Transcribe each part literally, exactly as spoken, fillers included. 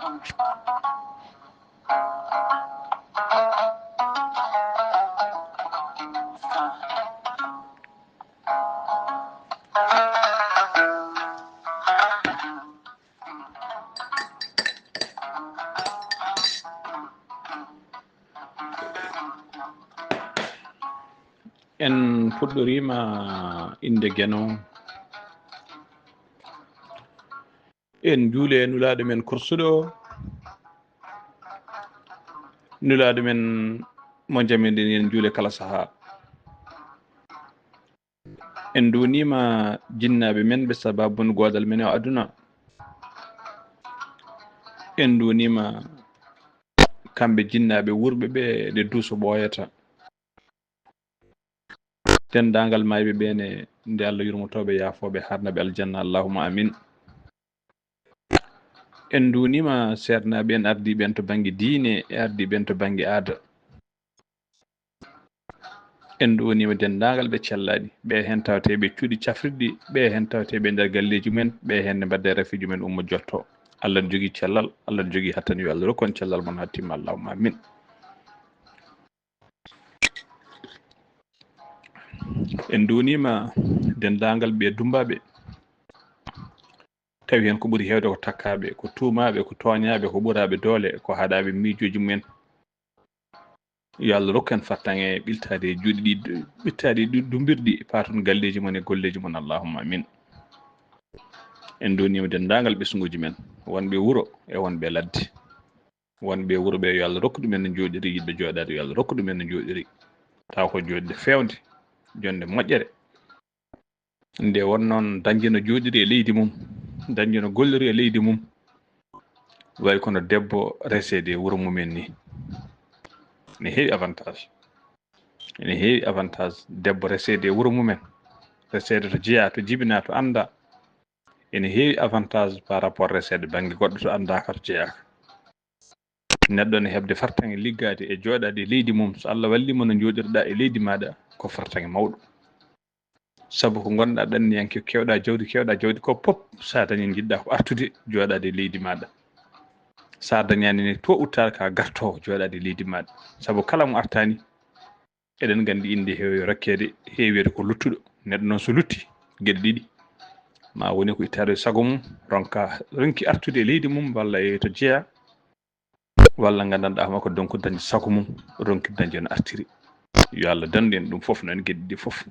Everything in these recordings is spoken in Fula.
En puɗɗoriima innde Geno. En njuule Nulaaɗo men korsuɗo, Nulaaɗo men mo njamiɗen, en njuule kala sahaa. En nduwniima jinnaaɓe men ɓe sababun goodal men o aduna. En nduwniima kamɓe jinnaaɓe wuurɓe ɓe nde duuso ɓooyata. Denndaangal maayɓe ɓe ne, nde Allah yurmotooɓe, yaafooɓe, haarnaɓe aljanna, allahumma amin. En nduwniima seernaaɓe en, ardiiɓe en to bannge diine e ardiiɓe en to bannge aada. En nduwniima denndaangal ɓe cellaaɗi, ɓe heen tawetee ɓe cuuɗi cafrirɗi, ɓe heen tawetee ɓe nder galleeji mumen, ɓe heen ne mbaɗde rafiiji mumen ummo jotto. Allah ne jogii cellal, Allah ne jogii hattan, yo Allah rokku on cellal mon haa timma, allahumma amin. En nduwniima denndaangal ɓe dummbaaɓe, tawi heen ko ɓuri heewde ko takkaaɓe, ko tuumaaɓe, ko tooñaaɓe, ko ɓuraaɓe doole, ko haɗaaɓe miijooji mumen. Yo Allah rokku en fartaŋŋe ɓiltaade e juuɗe ɗi, ɓiltaade e ɗi dummbirɗi, paaton galleeji mon e golleeji mon, allahumma amin. En nduwniima denndaangal ɓesnguuji men, wonɓe wuro e wonɓe ladde. Wonɓe wuro ɓe, yo Allah rokku ɗumen no njooɗiri, yiɗɓe jooɗaade, yo Allah rokku ɗumen no njooɗiri. Tawa ko jooɗde feewnde, jooɗde moƴƴere. Nde won noon dañde no jooɗiri e leydi mum, dañde no golliri e leydi mum. Way kono debbo reseede e wuro mumen ni. Ene heewi avantage. Ene heewi avantage debbo reseede e wuro mumen. Reseede to jeyaa, to jibinaa, to anndaa. Ene heewi avantage par rapport reseede bannge goɗɗo to anndaaka, to jeyaaka. Neɗɗo ne heɓde fartaŋŋe liggaade e jooɗaade e leydi mum, so Allah wallii mo no njooɗirɗaa e leydi maaɗa, ko fartaŋŋe mawɗo. Sabu ko ngonɗaa ɗanniyanke, keewɗaa jawdi, keewɗaa jawdi ko pop, so a dañii njiɗɗaa ko artude jooɗaade e leydi maaɗa. So a dañaani ne, to uttaade ka gartoowo jooɗaade e leydi maaɗa. Sabu kala mo artaani, eɗen nganndi innde heewi rokkeede, heeweede ko luttuɗo. Neɗɗo noon so lutti geɗe ɗiɗi, ma woni ko ittaade e sago mum, ronka, ronki artude e leydi mum, walla e to jeyaa, walla nganndanɗaa homo ko donkude dañde sago mum, ronki dañde no artiri. Yo Allah danndu en ɗum fof, noon geɗe ɗiɗi fof.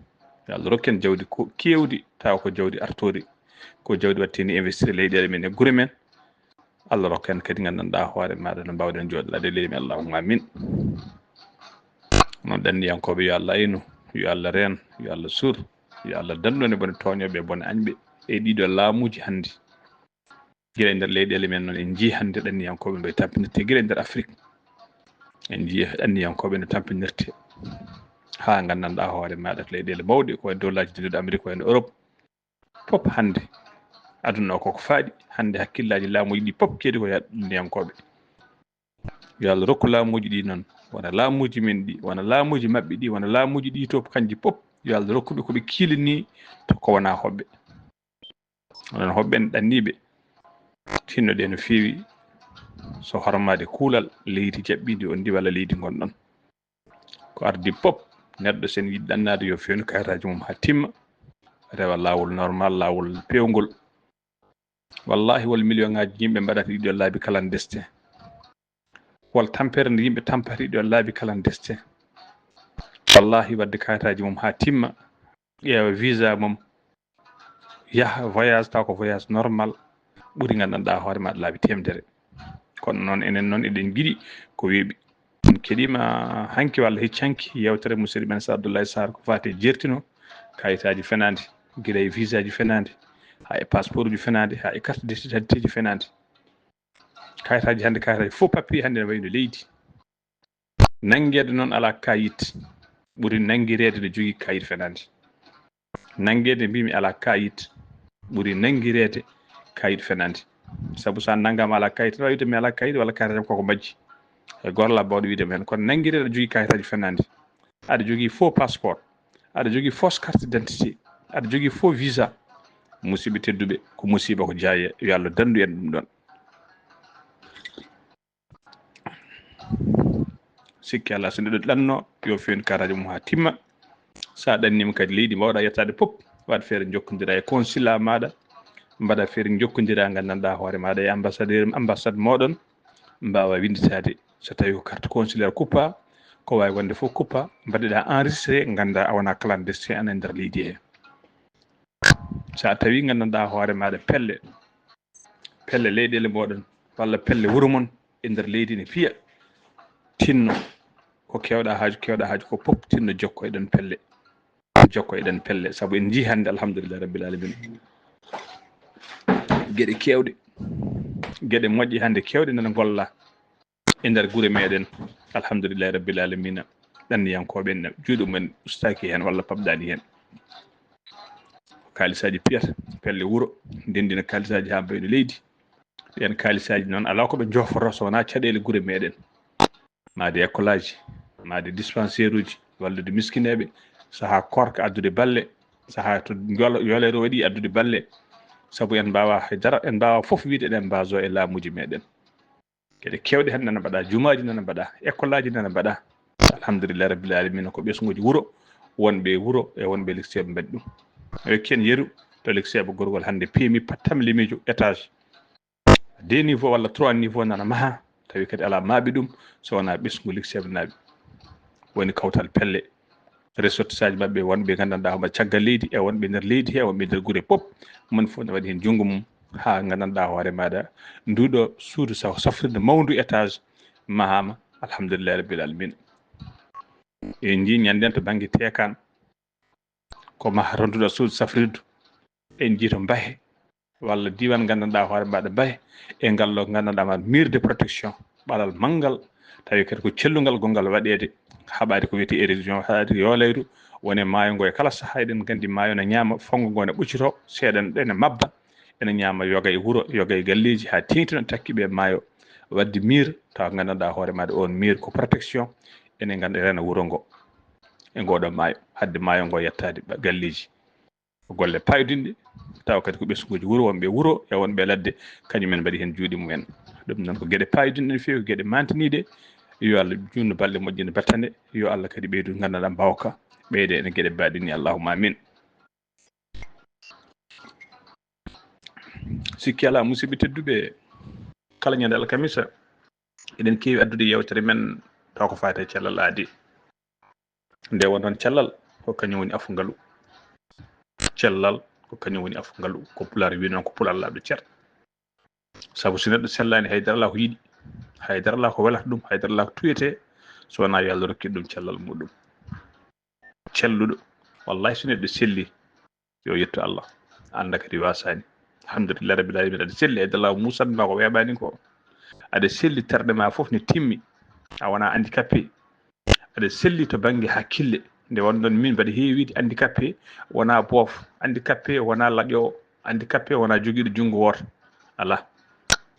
Yo Allah rokku en jawdi ko keewdi, tawa ko jawdi artoori, ko jawdi waɗteeni investir e leyɗeele men e gure men. Allah rokku en kadi nganndanɗaa hoore maaɗa no mbaawɗen jooɗoraade e leydi men. Allahumma amin. Noon ɗanniyankooɓe, yo Allah aynu, yo Allah reen, yo Allah suur, yo Allah danndu en e bone tooñooɓe e bone añɓe e ɗiɗo laamuuji hannde. Gila e nder leyɗeele men noon, en njii hannde ɗanniyankooɓe no tampinirte, gila e nder Afrik. En njii ɗanniyankooɓe no tampinirte. Haa nganndanɗaa hoore maaɗa to leyɗeele mawɗe, ko wayi dowlaaji denduɗi Amerik, ko wayi no Europe. Pop hannde, aduna o koko faaɗi. Hannde hakkillaaji laamuuji ɗi pop keedi ko ɗanniyankooɓe. Yo Allah rokku laamuuji ɗi noon, wona laamuuji men ɗi, wona laamuuji maɓɓe ɗi, wona laamuuji ɗi to kanji pop. Yo Allah rokku ɓe ko ɓe kiilini to ko wona hoɓɓe. Onon hoɓɓe en ɗanniiɓe, tinnoɗe no feewi so hormaade kuulal leydi jaɓɓiindi on ndi walla leydi ngonɗon. Ko ardi pop, neɗɗo sen yiɗi ɗannaade yo feewnu kayitaaji mum haa timma, rewa laawol normal, laawol peewngol. Wallahi wol million ŋaaji yimɓe mbaɗata ɗiɗo laabi clandestin. Wol tampere nde yimɓe tampata ɗiɗo laabi clandestin. Wallahi waɗde kayitaaji mum haa timma, ƴeewa visa mum, yaha voyage taw ko voyage normal, ɓuri nganndanɗaa hoore ma laabi teemedere. Kono noon enen noon eɗen njiɗi ko weeɓi. En keɗiima hanki walla hecci hanki yeewtere musidɗo men Sir Abdoulaye Sarr ko faati e jeertino kayitaaji fenaande, gila e visa ji fenaande, haa e passeport ji fenaande, haa e carte d'identité ji fenaande. Kayitaaji hannde, kayitaaji faux papier hannde ne wayi no leydi. Nanngeede noon alaa kayit ɓuri nanngireede no jogii kayit fenaande. Nanngeede mbimi alaa kayit ɓuri nanngireede kayit fenaande. Sabu so a nanngaama alaa kayit, aɗa waawi wiide mi alaa kayit walla kayitaaji am koko majji. E golle bawɗe wiide mi heen. Kono nanngireede aɗa jogii kayitaaji fenaande. Aɗa jogii faux passeport. Aɗa jogii fausse carte d'identité. Aɗa jogii faux visa. Musidɓe tedduɓe, ko musiba ko jaaye. Yo Allah danndu en ɗum ɗoon. Sikki alaa, so neɗɗo ɗanno, yo feewnu carte mum haa timma. So a ɗanniima kadi, leydi mbaawɗaa yettaade fof, waɗ feere njokkondira e consulat maaɗa, mbaɗa feere njokkondira, nganndanɗaa hoore maaɗa e ambassadeur, ambassade mooɗon, mbaawa winnditaade. So tawii ko carte consulaire kuppaa, ko waawi wonde fof kuppaa, mbaɗeɗaa enregistré, nganndaa a wonaa clandestin, ana e nder leydi he. So a tawii nganndanɗaa hoore maaɗa pelle, pelle leyɗeele mooɗon, walla pelle wuro mon e nder leydi ne piya, tinno ko keewɗaa haaju, keewɗaa haaju ko fof, tinno jokko e ɗon pelle. Jokko e ɗon pelle, sabu en njii hannde, alhamdulillahi rabbil alamin, geɗe keewɗe, geɗe moƴƴe hannde keewɗe nana ngolla e nder gure meɗen, alhamdulillahi rabbil alamina. Ɗanniyankooɓe en, juuɗe mumen ustaaki heen walla paɓɗaani heen. Ko kaalisaaji piyata, pelle wuro, ndenndina kaalisaaji haa mbayno leydi. Ɗeen kaalisaaji noon, alaa ko ɓe njooforoo so wonaa caɗeele gure meɗen. Maade école aji, maade dispensaire uji, wallude miskineeɓe, sahaa koorka addude balle, sahaa to njolo-, yooleero waɗi addude balle. Sabu en mbaawaa hay dara, en mbaawaa fof wiyde eɗen mbaasoo e laamuuji meɗen. Geɗe keewɗe hannde nana mbaɗaa, jumaaji nana mbaɗaa, école aji nana mbaɗaa. Alhamdulillahi rabbil alamina, ko ɓesnguuji wuro, wonɓe e wuro e wonɓe Likseeɓe mbaɗi ɗum. Eɓe ken yeru to Likseeɓe gorgol hannde P M I pattam limijo étage. Deux niveau walla trois niveau nana maha, tawi kadi alaa maaɓi ɗum, so wonaa ɓesngu Likseeɓe naaɓe. Woni kawtal pelle, ressortissant ji maɓɓe, wonɓe nganndanɗaa hoore caggal leydi, e wonɓe nder leydi he, e wonɓe nder gure pop, moni fof ne waɗi heen junngo mum, haa nganndanɗaa hoore maaɗa, nduuɗo suudu sa-, safrirde mawndu étage mahaama, alhamdulillahi rabbil alamina. En njii ñannden to bannge Teekaan, ko maha ronduɗo suudu safrirdu. En njii to Mbahe, walla diiwaan nganndanɗaa hoore maaɗa Mbahe, e ngal ɗo nganndanɗaa ma mur de protection, ɓalal manngal, tawi kadi ko cellungal gonngal waɗeede, haɓaade ko wiyetee érosion, haɓaade yoolayru, woni maayo ngo e kala sahaa, eɗen nganndi maayo ne ñaama, fonngo ngo ne ɓuccitoo, seeɗa ɗe ne mabba, ene ñaama yoga e wuro, yoga e galleeji, haa teeŋti noon takki ɓe maayo. Waɗde mur, tawa nganndanɗaa hoore maaɗa oon mur ko protection, ene ngannda rena wuro ngo e ngoo ɗoo maayo, haɗde maayo ngo yettaade ɓa-, galleeji. Ko golle paayodinɗe, tawa kadi ko ɓesnguuji wuro, wonɓe wuro e wonɓe ladde, kañum en mbaɗi heen juuɗe mumen. Ɗum noon ko geɗe paayodinɗe no feewi, ko geɗe maantiniiɗe. Yo Allah juutnu balɗe, moƴƴina battane, yo Allah kadi ɓeydu nganndanɗaa mbaawka, ɓeyda ene geɗe mbaɗe ni, allahumma amin. Sikki alaa, musidɓe tedduɓe, kala ñande alkamisa, eɗen keewi addude yeewtere men taw ko faati e cellal aadi. Nde won noon cellal, ko kañum woni afu ngalu. Cellal, ko kañum woni afu ngalu. Ko Pulaar wi noon, ko Pulaar laaɓɗo cer. Sabu so neɗɗo sellaani, hay dara alaa ko yiɗi, hay dara alaa ko welata ɗum, hay dara alaa ko tuyetee, so wonaa yo Allah rokki ɗum cellal muɗum. Celluɗo, wallahi, so neɗɗo selli, yo yettu Allah, annda kadi waasaani. Alhamdulillahi rabbil alamina, aɗa selli, hay dara alaa ko muusanma ko weeɓaani ko. Aɗa selli, terɗe ma fof ne timmi, a wonaa handicapé. Aɗa selli to bannge hakkille, nde wonɗon min mbaɗa heewiide handicapé wonaa boof, handicapé wonaa laƴoowo, handicapé wonaa jogiiɗo junngo wooto. Alaa.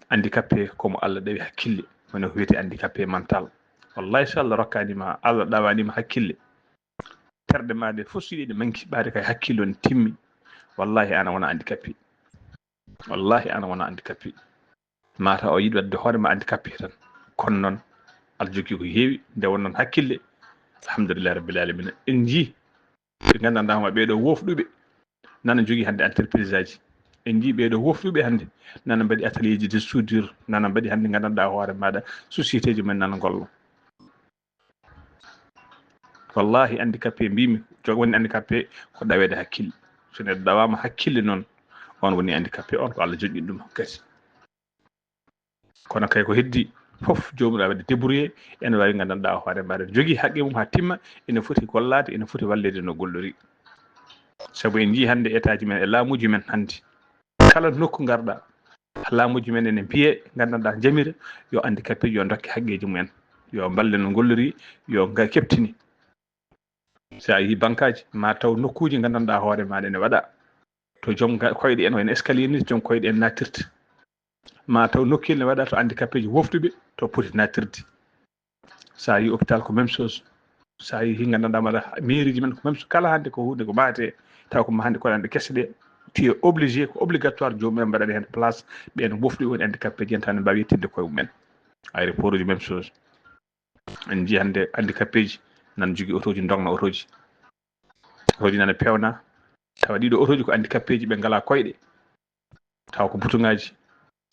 Handicapé ko mo Allah ɗawi hakkille, woni ko wiyetee handicapé mental. Wallahi, so Allah rokkaani ma, Allah ɗawaani ma hakkille, terɗe ma ɗe fof, so ɗe manki, ɓaade kay hakkille on timmi, wallahi, aan a wonaa handicapé. Wallahi, aan a wonaa handicapé. Mataw o yiɗi waɗde hoore ma handicapé tan. Kono noon, Allah jogii ko heewi, nde won noon hakkille. Alhamdulillahi rabbil alamina. En njii ɓe nganndanɗaa hoore ɓee ɗoo wofɗuɓe nana njogii hannde entreprise aji. En njii ɓee ɗoo wofɗuɓe hannde nana mbaɗi atelier ji de soudure, nana mbaɗi hannde nganndanɗaa hoore maaɗa société ji men nana ngollo. Wallahi, handicapé mbimi, jogo woni handicapé ko ɗaweede hakkille. So neɗɗo ɗawaama hakkille noon, on woni handicapé, on ko Allah joƴƴini ɗum kadi. Kono kay ko heddi fof, joomuɗaa waɗde débrouillé, ene waawi nganndanɗaa hoore maaɗa, jogii haqqe mum haa timma, ene foti gollaade, ene foti walleede no gollori. Sabu en njii hannde état ji men e laamuuji men hannde. Kala nokku ngarɗaa, laamuuji men ene mbiye, nganndanɗaa, njamira yo handicapé yo dokke haqqeeji mumen, yo mballe no ngollori, yo nga keɓtini. So a yii bankaaji, ma taw nokkuuji nganndanɗaa hoore maaɗa ene waɗa to joom ga-, koyɗe en, wayno escalier ni, joom koyɗe en nattirta. Ma taw nokkuyel ne waɗa to handicapéji woftuɓe to poti nattirde. So a yii hôpital ko même chose. So a yii nganndanɗaa mbaɗa mairie ji men ko même chose. Kala hannde ko huunde ko maate, taw ko ma hannde ko ɗanɗe kese ɗe, tu es obligé, ko obligatoire joomum en mbaɗani heen place, ɓeen woftuɓe woni handicapéji en tan ne mbaawi yettinde koye mumen. Aéroport uji même chose. En njii hannde handicapéeji nana njogii otooji, ndogna otooji. Otooji nana peewna, tawa ɗiiɗo otooji ko handicapéeji, ɓe ngalaa koyɗe, tawa ko butuŋaaji.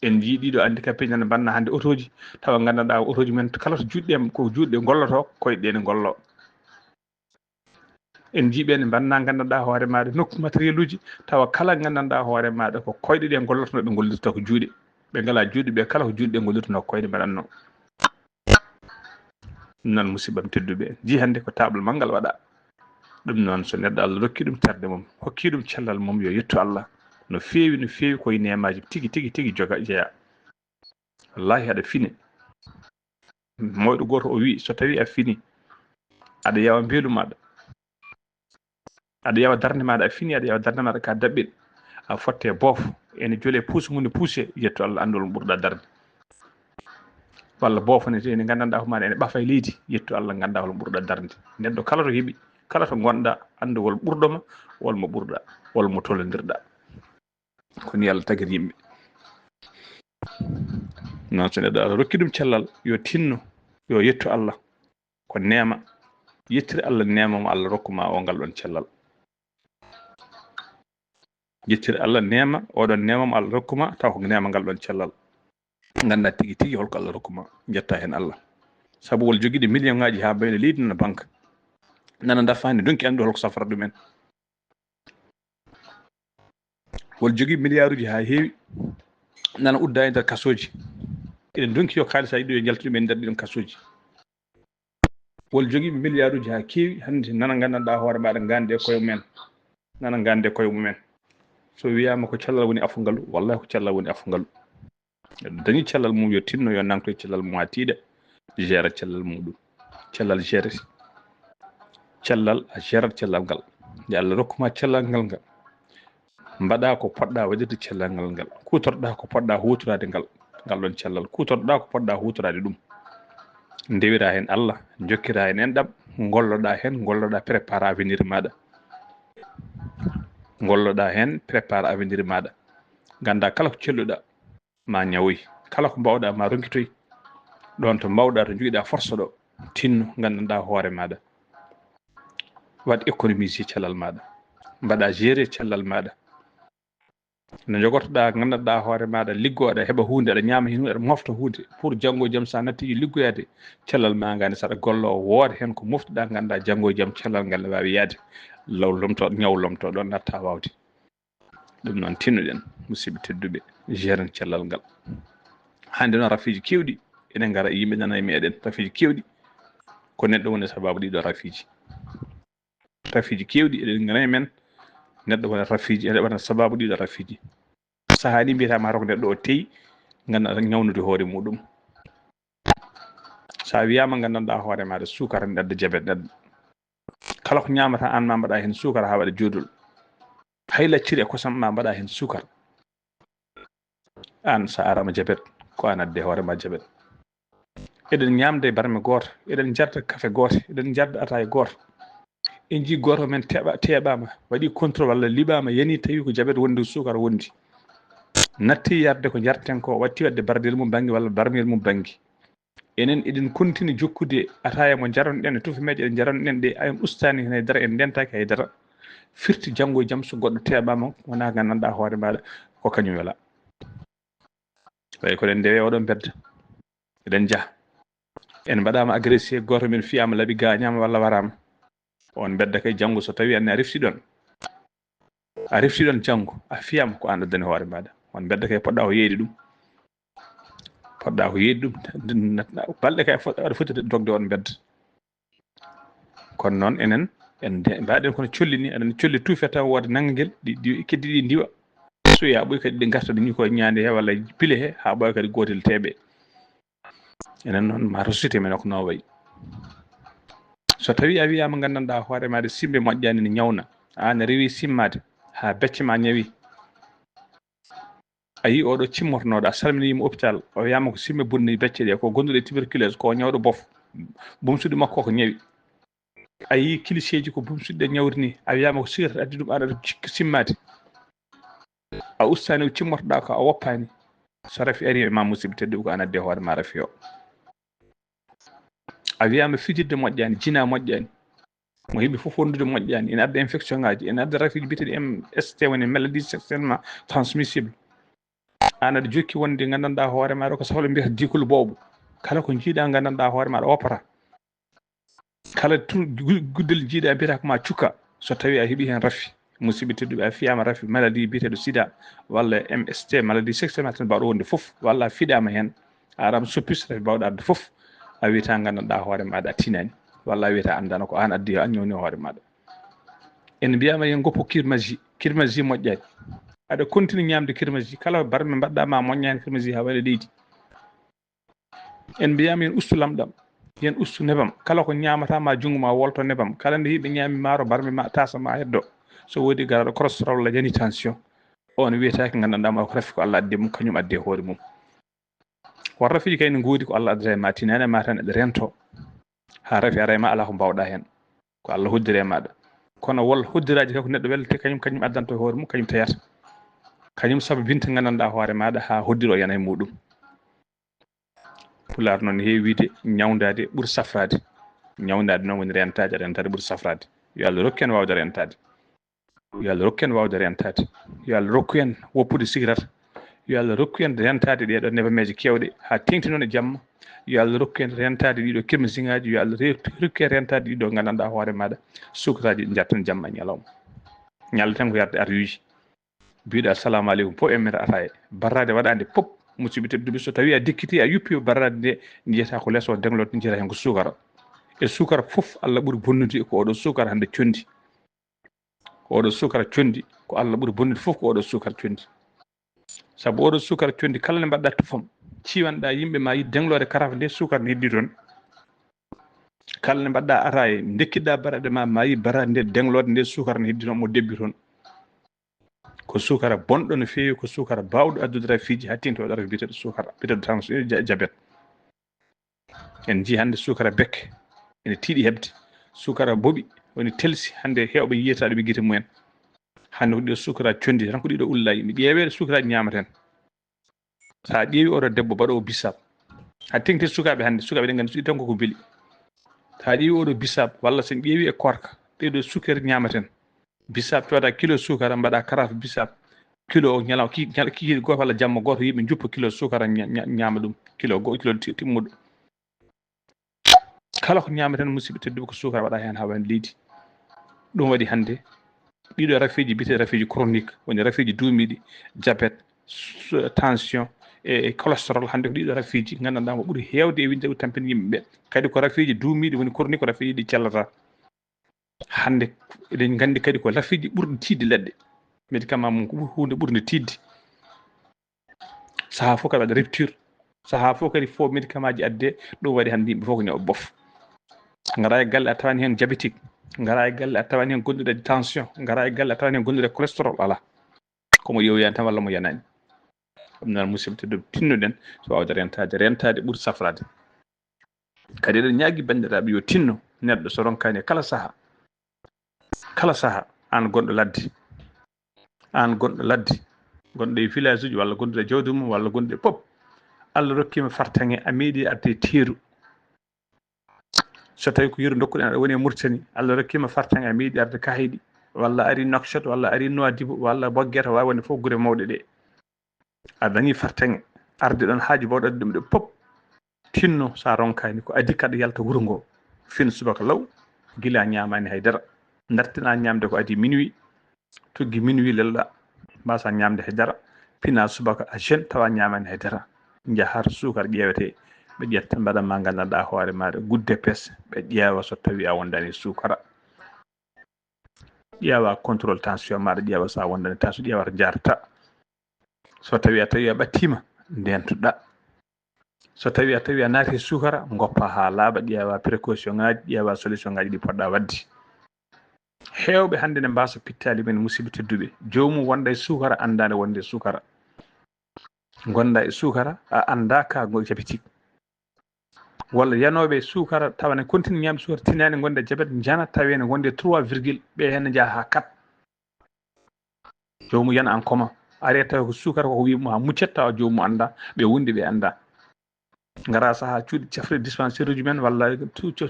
En njii ɗiiɗo handicapéeji nana mbanna hannde otooji, tawa nganndanɗaa otooji men kala to juuɗe ɗe, ko juuɗe ngollotoo, koyɗe ɗe ne ngolloo. En njii ɓe ne mbanna nganndanɗaa hoore maaɗa nokku matériel uji, tawa kala nganndanɗaa hoore maaɗa ko koyɗe ɗe ngollotonoo, ɓe ngollirta ko juuɗe. Ɓe ngalaa juuɗe, ɓe kala ko juuɗe ɗe ngollirtonoo ko koyɗe mbaɗatnoo. Ɗum noon, musidɓam tedduɓe, en njii hannde ko table manngal waɗaa. Ɗum noon, so neɗɗo Allah rokki ɗum terɗe mum, hokki ɗum cellal mum, yo yettu Allah no feewi, no feewi, ko e neemaaji tigi, tigi, tigi joga, jeyaa. Wallaahi, aɗa fine. Mawɗo gooto o wiyi, so tawii a fini, aɗa yawa mbeelu maaɗa, aɗa yawa darnde maaɗa, a fini, aɗa yawa darnde maaɗa ka daɓɓel, a fotte boof, ene jole puus ngu ne puuse, yettu Allah, anndu hol ɓurɗa darnde. Walla boof ne, ene nganndanɗaa hoore maaɗa ene ɓafa e leydi, yettu Allah, nganndaa hol ɓurɗa darnde. Neɗɗo kala to heɓi, kala to ngonɗaa, anndu hol ɓurɗo ma, hol mo ɓurɗaa, hol mo tolondirɗaa. Ko nii Allah tagiri yimɓe. Noon, so neɗɗo Allah rokki ɗum cellal, yo tinno, yo yettu Allah. Ko neema. Yettir Allah neema mo Allah rokku ma o ngal ɗon cellal. Yettir Allah neema, oɗon neema mo Allah rokku ma, taw ko neema ngal ɗon cellal. Nganndaa tigi tigi holko Allah rokku ma, njetta heen Allah. Sabu wol jogiiɗo million ŋaaji haa mbayna leydi nana banque, nana dafa hannde, ndonki anndu holko safrata ɗum en. Wol jogii milliard uji haa heewi, nana udda e nder kasooji. Eɗen ndonki yo kaalis haa yiɗo yo njaltu ɗum e nder ɗiɗon kasooji. Wol jogii milliard uji haa keewi, hannde nana nganndanɗaa hoore maaɗa, ngande e koye mumen, nana ngande e koye mumen. So wiyaama ko cellal woni afu ngalu, wallahi ko cellal woni afu ngalu. Dañi cellal mum yo tinno, yo nangto e cellal mum haa tiiɗa, gère cellal muɗum. Cellal gère. Cellal a gère cellal ngal. Nde Allah rokku ma cellal ngal ngal, mbaɗa ko poɗɗa waɗirde cellal ngal ngal. Kuutorɗa ko poɗɗa huutoraade ngal, ngal ɗon cellal. Kuutorɗa ko poɗɗa huutoraade ɗum. Ndewira heen Allah, njokkira heen enɗam, ngolloɗa heen, ngolloɗa préparé avenir maɗa. Ngolloɗa heen, préparé avenir maɗa. Ngannda kala ko celluɗa, ma ñawoy. Kala ko mbawɗa, ma ronkitoy. Ɗon to mbawɗa, to njogiɗa force ɗo, tinno, nganndanɗa hoore maɗa. Waɗ économiser cellal maɗa. Mbaɗa gérer cellal maɗa. No jogortoɗa, nganndanɗa hoore maɗa, liggoɗa, heɓa huunde, aɗa ñaama heen huunde, aɗa mofta huunde. Pour janngo e jam, sa natti liggoyaade, cellal ma ngani, saɗa gollo, wooda heen ko moftuɗa, ngannda janngo e jam, cellal ngal ne waawi yaade. Law lomto, ñaw lomto, ɗon natta waawde. Ɗum noon, tinnoɗen, musidɓe tedduɓe, geren cellal ngal. Hannde noon, rafiiji keewɗi ene ngara, yimɓe nana e meɗen, rafiiji keewɗi. Ko neɗɗo woni sababu ɗiɗo rafiiji. Rafiiji keewɗi eɗen ngana e men, neɗɗo wona rafiiji, ene waɗa sababu ɗiɗo rafiiji. Sahaa ni mbiyata ma rok neɗɗo o teyi, nganndanɗa ñawnude hoore muɗum. Sa wiyama nganndanɗa hoore maɗa, suukara ne adda jabet neɗɗo. Kala ko ñamata an ma mbaɗa heen suukara haa waɗa joodol. Hay lacciri e kosam ma mbaɗa heen suukara. An sa arama jabet, ko an adde hoore ma jabet. Eɗen ñamde barme gooto, eɗen jarda kafe gooto, eɗen jarda ataaya gooto. En jii gooto men teɓa-, teɓama, waɗi contrôle walla liɓama, yani tawi ko jabet wondi, suukara wondi. Natti yarde ko jarten ko, watti wadde bardel mum bannge walla barmel mum bannge. Enen eɗen kontini jokkude ataaya mo jaronɗen e tufe meeje ɗe jaronɗen ɗe, en ustaani heen haydara, en ndentaaki haydara. Firti janngo e jam so goɗɗo teɓama, wona nganndanɗa hoore maɗa ko kañum wela. Tawi ko ɗen ndewe oɗon mbedda. Eɗen njaha. En mbaɗama agressé, gooto men fiyama laaɓi, gañama walla warama. On mbedda kay janngo so tawi anne a refti ɗon. A refti ɗon janngo, a fiyama ko an addani hoore maɗa. On mbedda kay poɗɗa ko yeeyde ɗum. Poɗɗa ko yeeyde ɗum. Balɗe kay fo-, aɗa foti dogde on mbedda. Kono noon enen, en de-, mbaɗen kono colli ni, aɗa colli tuufe taw wooda nannga ngel, ɗi, ɗi keddi ɗi ndiwa. So ya ɓoy kadi ɗi ngarta ɗi ñuko ñaande he walla pile he, haa ɓooya kadi gootel teeɓe. Enen noon, ma ressuscité men o ko noon wayi. So tawi a wiyama nganndanɗa hoore maɗa simbe moƴƴani ne ñawna, an a rewi simmaade, haa becce ma ñawi. A yii oɗo cimmornoɗo, a salmini yimo hôpital, o wiyama ko simme bonni becce ɗe, ko gonduɗo e tuberculose, ko ñawɗo bof, bumsuɗi makko ko ñawi. A yii kiliseeji ko bumsuɗi ɗe ñawri ni, a wiyama ko sigarta addi ɗum, aɗa cikki simmaade. A ustani ko cimmortoɗa ko, a woppani. So rafi ari e ma, musidɓe tedduɓe, ko an addi e hoore ma rafi o. A A wiyaama fijirde moƴƴaani, jinaa moƴƴaani. Mo heɓi fof wondude moƴƴaani. Ene adda infection ngaaji, ene adda rafiiji biyeteeɗi M S T, woni maladie sexuellement transmissible. Aan aɗa jokki wonde nganndanɗaa hoore maaɗa ko sohla mbiyata dikul boobu. Kala ko njiiɗaa nganndanɗaa hoore maaɗa woppata. Kala tur gu- guddel njiiɗaa mbiyata ko ma cukka. So tawii a heɓi heen rafi, musidɓe tedduɓe, a fiyaama rafi maladie biyeteeɗo sida walla M S T, maladie sexuellement transmissible, mbaaɗo wonde fof, walla a fiɗaama heen, a araama soppis rafi baawɗo arde fof, a wiyata nganndanɗaa hoore maaɗa a tinaani, walla a wiyata a anndaano ko aan addi, yo aan ñawni hoore maaɗa. En mbiyaama yen ngoppu kirmaji, kirmaji moƴƴaani. Aɗa continue ñaamde kirmaji, kala barme mbaɗɗaa ma moƴƴaani kirmaji haa waɗa leydi. En mbiyaama yen ustu lamɗam, yen ustu nebam. Kala ko ñaamata ma junngo ma wolto nebam. Kala nde yimɓe ñaami maaro, barme ma, taasa ma heddo. So woodi garaaɗo cholestérol walla yani tension, on wiyetaake nganndanɗaa ma ko rafi ko Allah addi mum, kañum addi e hoore mum. Won rafiiji kay ne ngoodi ko Allah addata e ma, tinaani e ma tan eɗa rento. Haa rafi ara e ma alaa ko mbaawɗaa heen. Ko Allah hoddiri e maaɗa. Kono wol hoddiraaji kay ko neɗɗo welte kañum, kañum addanta e hoore mum, kañum teyata. Kañum sababinta nganndanɗaa hoore maaɗa haa hoddiro yana e muɗum. Pulaar noon heewi wiide ñawndaade ɓuri safraade. Ñawndaade noon woni rentaade, rentaade ɓuri safraade. Yo Allah rokku en waawde rentaade. Yo Allah rokku en waawde rentaade. Yo Allah rokku en woppude sigaret. Yo Allah rokku en rentaade ɗee ɗoo nebameeje keewɗe haa teeŋti noon e jamma. Yo Allah rokku en rentaade ɗii ɗoo kirmasiŋaaji. Yo Allah re- rokku en rentaade ɗii ɗoo nganndanɗaa hoore maaɗa sukaraaji ɗi njatten jamma e ñalawma. Ñalɗi tan ko yarde ariyuuji. Mbiɗo assalamu aleykum fof, emmere ata e barraade waɗaande pop. Musidɓe tedduɓe, so tawii a dikkiti a yuppi barraade nde, njiyata ko lees o degloto, njiyata heen ko suukara. E suukara fof Allah ɓuri bonnude ko oɗo suukara hannde conndi. Ko oɗo suukara conndi, ko Allah ɓuri bonnude fof ko oɗo suukara conndi. Sabu oɗo suukara conndi, kala nde mbaɗɗa tufam, ciwanɗa yimɓe ma yiɗ degloode karafe nde suukara ne heddi toon. Kala nde mbaɗɗa ata e ndekkiɗɗa barraade ma, ma yiɗ barraade nde degloode nde suukara ne heddi toon, mo debbi toon. Ko suukara bonɗo no feewi, ko suukara baawɗo addude rafiiji, haa teeŋti waɗa rafi biyeteeɗo suukara, biyeteeɗo tan ja- jabet. En njii hannde suukara bekke ene tiiɗi heɓde, suukara boɓi woni telsi, hannde heewɓe yiyata ɗum e gite mumen. Hannde ko ɗiɗo suukara conndi tan, ko ɗiɗo ullaaji, mi ƴeewee suukaraaji ñaamaten. So a ƴeewi oɗo debbo baɗoowo bisaab, a teeŋti sukaaɓe hannde, sukaaɓe ɗen nganndi suuɗi tan koko beli. So a ƴeewi oɗo bisaab, walla so en ƴeewi e koorka, ɗeɗo suukar ñaamaten. Bisaab, cooda kilo suukara, mbaɗa karafe bisaab, kilo o ñalaw ki- ñala- kikiiɗe gooto walla jamma gooto, yimɓe njuppa kilo suukara ña- ña- ñaama ɗum, kilo go- kilo ti- timmuɗo. Kala ko ñaameten, musidɓe tedduɓe, ko suukara waɗa heen haa wayno leydi. Ɗum waɗi hannde ɗiɗo rafiiji biyeteeɗi rafiiji chronique, woni rafiiji duumiiɗi, jabet, su- tension e e cholestérol. Hannde ko ɗiɗo rafiiji nganndanɗaa ko ɓuri heewde e winde, ɓuri tampinde yimɓe ɓe. Kadi ko rafiiji duumiiɗi woni chronique, ko rafiiji ɗi cellata. Hannde eɗen nganndi kadi ko rafiiji ɓurɗi tiiɗde leɗɗe. Médicament mum ko ɓur- huunde ɓurnde tiiɗde. Sahaa fof kadi waɗa rupture. Sahaa fof kadi fof médicament ji adde, ɗum waɗi hannde yimɓe fof ko ñaw bof. Ngara e galle a tawani heen diabétique, ngara e galle a tawani heen gonɗuɗo e tension, ngara e galle a tawani heen gonɗuɗo e cholestérol, alaa. Ko mo yeewoyaani tan walla mo yanaani. Ɗum noon, musidɓe tedduɓe, tinnoɗen so waawde rentaade. Rentaade ɓuri safraade. Kadi eɗen ñaagi banndiraaɓe yo tinno neɗɗo so ronkaani e kala sahaa. Kala sahaa, aan gonɗo ladde, aan gonɗo ladde, gonɗo e village uji walla gonɗo e jawdi mum walla gonɗo e pop, Allah rokkiima fartaŋŋe, a meeɗi arde e teeru. So tawii ko yeru ndokkuɗen, aɗa woni e Mauritanie, Allah rokkiima fartaŋŋe, a meeɗi arde Kahiɗi, walla ari Nouakchott, walla ari Nouadhibou, walla Boguet, waawi wonde fof gure mawɗe ɗe. A dañi fartaŋŋe arde ɗon, haaju bawɗo addi ɗum ɗe pop. Tinno, so a ronkaani ko adii kaɗa yalta wuro ngo, fin subaka law, gila a ñaamaani hay dara. Dartina ñaamde ko adii minuit, tuggi minuit lelɗa, mbasa ñaamde hay dara. Pina subaka a jeune tawa ñaamaani hay dara. Njaha to suukara ƴeewetee, ɓe ƴetta mbaɗa ma nganndanɗaa hoore maaɗa gudde pes, ɓe ƴeewa so tawii a wondaani suukara. Ƴeewa contrôle tension maaɗa, ƴeewa so a wondaani tension, ƴeewa to njaarta. So tawii a tawii a ɓattiima, ndeentoɗaa. So tawii a tawii a naati e suukara, ngoppa haa laaɓa, ƴeewa précaution ngaaji, ƴeewa solution ngaaji ɗi poɗɗaa waɗde. Heewɓe hannde ne mbaasa pittaali men, musidɓe tedduɓe. Joomum wonda e suukara, anndaande wonde e suukara. Ngonda e suukara, a anndaa ka ngo diabétique. Walla yanooɓe e suukara, tawa ne continue ñaamde suukara, tinaani ngonde e jabet, njana tawi ne ngonde e trois virgule, ɓe heen ne njaha haa quatre. Joomum yana en commun. Ari tawi ko suukara koko wiyi mum haa muccet, tawa joomum anndaa, ɓe wondi ɓe anndaa. Ngara saha cuuɗi cafre dispensaire uji men walla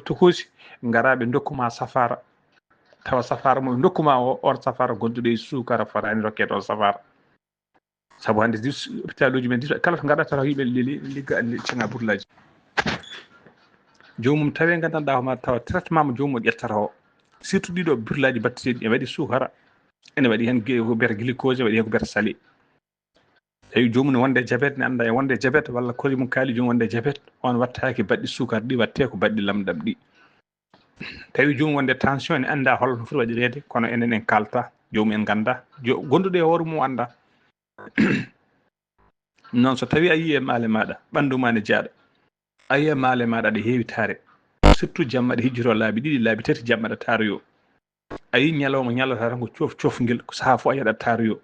tokoosi, ngara ɓe ndokkuma safara. Tawa safara mo ɓe ndokkuma o, on safara gonduɗo e suukara fotaani rokke toon safara. Sabu hannde hôpital uji men kala to ngaɗa tawa yimɓe leli ligga andi caga burlaji. Joomum tawe gandanɗa homa tawa traitement mo joomum o ƴettata o, surtout ɗiɗo burlaji batteteɗi ene waɗi suukara, ene waɗi hen ko biyata glucose, waɗi hen ko biyata sali. Tawi joomum ne wonde jabet ne anda e wonde jabet walla kori mum kaali joomum wonde jabet, on wattaki baɗɗi suukara ɗi watte ko baɗɗi lamɗam ɗi. Tawi joomum wonde tension ne anda holno foti waɗireede, kono enen en kalta, joomum en ganda, gonduɗo e hoore mum anda. Noon so tawi a yii e maale maɗa ɓandu ma ne jaaɗa, a yii e maale maɗa aɗa heewi taare, surtout jamma aɗa hijjito laabi ɗiɗi laabi tati jamma aɗa taaroyo. A yii ñalawma ñalata tan ko cof cofngel, ko saha fof a yiyaɗa taaroyo.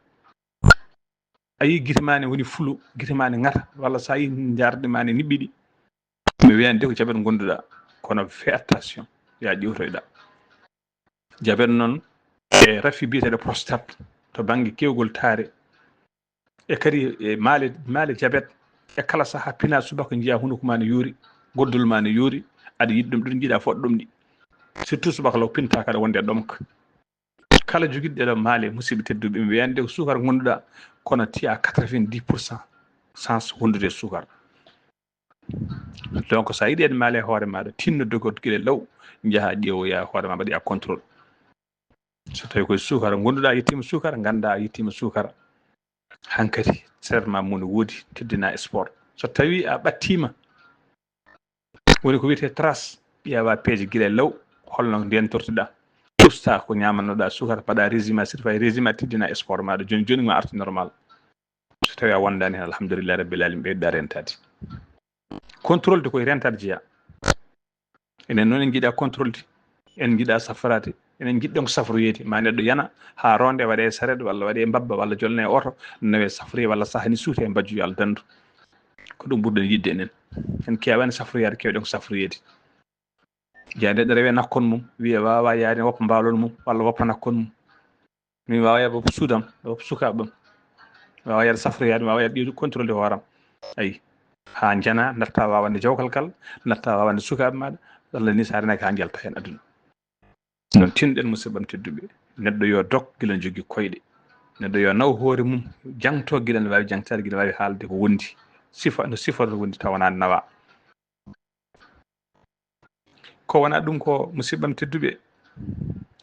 A yii gite ma ne woni fulu, gite ma ne ŋata walla sa yii njarɗi ma ne niɓɓiɗi. Mi wiyani de ko jabet gonduɗa, kono fais attention, ya ƴewtoyɗa. Jabet noon e rafi biyeteɗo prostate to banggue kewgol taare, e kadi e maale maale jabet, e kala saha pina subaka jiiya hunduko ma ne yoori, goddol ma ne yoori, aɗa yiɗi ɗum ɗum jiiɗa foɗɗo ɗum ɗi, surtout subaka law pinta kaɗa wonde e ɗomka. Kala jogiɗo ɗeɗo maale musidɓe tedduɓe mi wiyani de ko suukara gonduɗa, kono tiya quatre-vingt-dix pour cent chance wondude e suukara. Donc sa yiɗi en maale hoore maɗa tinno dogot gila law, jaaha ƴeewoya hoore ma mbaɗoya contrôle. So tawi koye suukara gonduɗa yettima suukara ganda a yettima suukara. Hankadi traitement mum ne woodi, teddina sport. So tawi a ɓattima woni ko wiyete trace, ƴeewa peeje gila e law holno ndentortoɗa, usta ko ñamannoɗa suukara, mbaɗa régime, a sirfa e régime, a teddina sport maɗa joni joni ma arti normal. So tawi a wondani hen alhamdulillahi rabbil alamin ɓeyɗa rentade. Contrôle de koye rentade jeeya. Enen noon en jiiɗa contrôle de, en jiiɗa safrade, enen jiɗɗon ko safroyeede ma neɗɗo yana ha ronde waɗe saret walla waɗe mbabba walla jolne e oto nawe safroye walla sahani suute e mbajju yo Allah dandu. Ko ɗum ɓurɗen yiɗde enen. En kewani safroyade, kewɗen ko safroyeede. Jeeya neɗɗo rewe nakkon mum wiye wawa yaade woppa mbalol mum walla woppa nakkon mum. Min wawa yaade woppa suudam woppa sukaɓam, wawa yaade safroyade, wawa yaade ƴewde contrôle de hooram. Ayi, ha jana natta wawande jawkal kal, natta wawande sukaɓe maɗa, walla ni sa renaki ha jalta hen aduna. Noon tinɗen musidɓam tedduɓe, neɗɗo yo dog gila jogui koyɗe, neɗɗo yo naw hoore mum, jangto gila ne wawi jangtade, gila wawi haalde ko wondi, sifa no sifata wondi tawanani nawa. Ko wona ɗum ko musidɓam tedduɓe,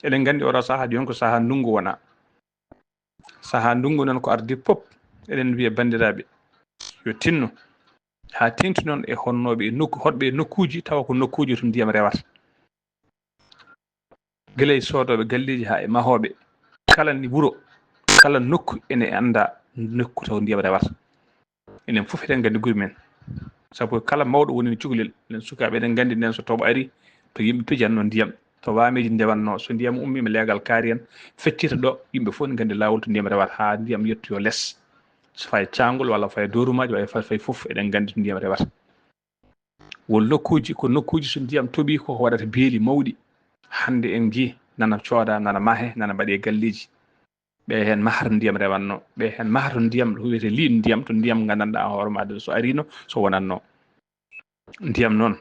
eɗen gandi oɗo saaha joni ko saaha ndungu wona. Saaha ndungu noon ko ardi pop, eɗen mbiya bandiraɓe yo tinno ha tengti noon e honnoɓe e nokku, hoɗɓe e nokkuji tawa ko nokkuji to ndiyam rewata. Gila e soodoɓe galleji ha e mahoɓe, kala ni wuro, kala nokku ene anda nokku taw ndiyam rewata. Enen fof eɗen gandi guri men, saabu kala mawɗo woni no cukalel, enen sukaɓe eɗen gandi nden so tooɓo ari to yimɓe pijanno ndiyam, to wameji ndewanno, so ndiyam ummima leegal kaari en feccita ɗo, yimɓe fof ne gandi lawol to ndiyam rewata ha ndiyam yettoyo less, so faye cangol walla faye dorumaji walla faye fof eɗen gandi to ndiyam rewata. Won nokkuji ko nokkuji so ndiyam tooɓi ko waɗata beeli mawɗi. Hande en jii nana cooda, nana mahe, nana mbaɗe galleji. Ɓe hen mahar ndiyam rewanno, ɓe hen mahar ndiyam ɗo wiyete liin ndiyam, to ndiyam gandanɗa hoore maɗa so arino so wonanno. Ndiyam noon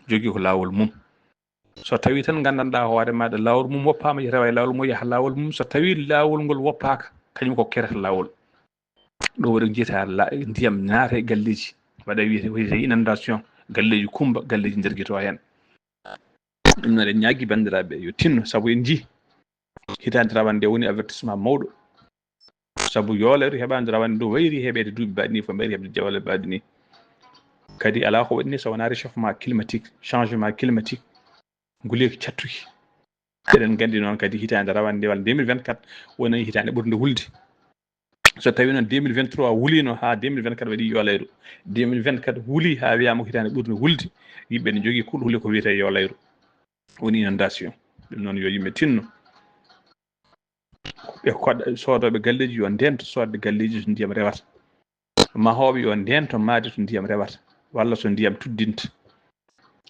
jogui ko lawol mum. So tawi tan gandanɗa hoore maɗa lawol mum woppama, rewa e lawol mum, yaha lawol mum. So tawi lawol ngol woppaka, kañum ko kerata lawol. Ɗo waɗi jiyata ndiyam naata e galleji, waɗa wiyete wiyete inondation, galleji kumba, galleji jerguito hen. Ɗum noon en ñaagui bandiraɓe yo tinno, saabu en jii hitande rawande nde woni avertissement mawɗo. Saabu Yolayru heɓani rawande ɗo wayri heɓede duuɓi mbaɗi ni, fof mbayri heɓde jawale mbaɗi ni. Kadi ala ko waɗi ni so wona réchauffement climatique, changement climatique, nguleyki cattuki. Eɗen gandi noon kadi hitande rawande nde walla deux mille vingt-quatre woni hitande ɓurde wulde. So tawi noon deux mille vingt-trois wulino ha deux mille vingt-quatre waɗi Yolayru, deux mille vingt-quatre wuli ha wiyama ko hitande ɓurde wulde, yimɓe ne jogui kulhuli ko wiyete Yolayru, woni inondation. Ɗum noon yo yimɓe tinno. Ɓe koɗa soodoɓe galleji yo ndento sodde galleji so ndiyam rewata. Mahoɓe yo ndento maadi so ndiyam rewata walla so ndiyam tuddinta.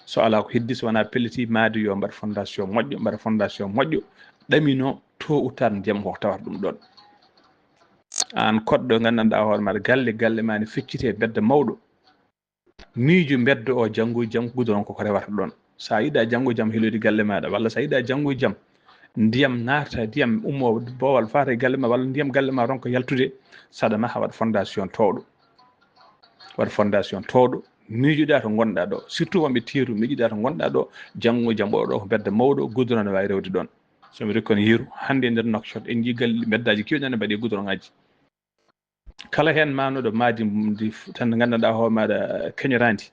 So ala ko heddi so wona pelliti maadi yo mbaɗ fondation moƴƴo, mbaɗa fondation moƴƴo, ɗamino taux ou tard ndiyam ko tawata ɗum ɗon. An koɗɗo gandanɗa hoore maɗa galle, galle ma ne feccite bedda mawɗo. Miijo mbeddo o, janngo e jam, goudron ko ko rewata ɗoon. So a yiɗaa janngo e jam heloyde galle maaɗa, walla so a yiɗaa janngo e jam ndiyam naata, ndiyam ummo boowal faata e galle ma, walla ndiyam galle ma ronka yaltude, saɗa ma waɗ fondation toowɗo. Waɗ fondation toowɗo, miijoɗaa to ngonɗaa ɗo, surtout wonɓe teeru, miijoɗaa to ngonɗaa ɗo, janngo e jam oɗo ɗo ko mbedda mawɗo, goudron ne waawi rewde ɗoon. So mi rokki on yeru, hannde e nder Nouakchott, en njii galle, mbeddaaji keewɗi ene mbaɗi e goudron ŋaaji. Kala heen maanooɗo maadi ndi f-, tan nganndanɗaa hoore maaɗa keñoraandi,